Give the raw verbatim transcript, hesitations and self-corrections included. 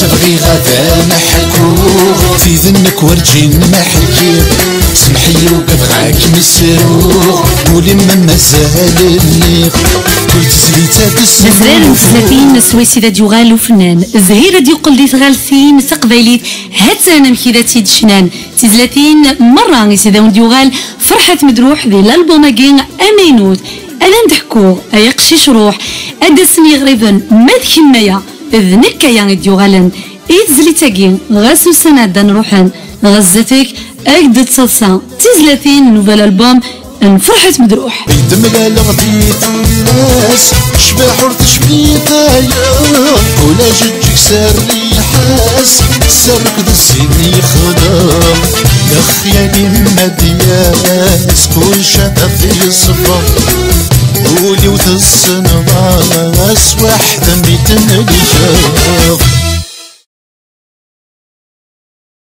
Bɣiɣ ad am-ḥkuɣ tid-nnek werǧin ma ḥkiɣ. Semḥ-iyi ugadeɣ ad kem-sruɣ, ul-im mazal nniɣ. Kul tezlit ad d azrar n tezlatin swayes i d ad yuɣal ufennan. Zhir ad yuqqel di tɣaltin taqbaylit, ha-tt-an amek i d ad tt-id-cnan. Tizlatin merra i s-d awen-d-yuɣal Ferḥat Medruḥ di lalbum-agi amaynut. Ad am-d-ḥkuɣ ay aqcic ruḥ, ad d-asen yiɣriben ma d kemm aya, d nekk aya i d-yuɣalen. I tezlit-agi ɣas ussan ɛeddan ruḥen, ɣas zdat-k ad d-tettaḍsa. D tizlatin n nouvel album n Ferḥat Medruḥ. Temlaleɣ di tullas, cbaḥ ur tecbiṭ aya. Ula jeǧǧeg s rriḥa-s, s rrekd-is i yexdem. Lexyal-im ad d-yas, kulci ad t-yeṣfa. Ul-iw tessneḍ-as, weḥd-m i d-nlikeḍ.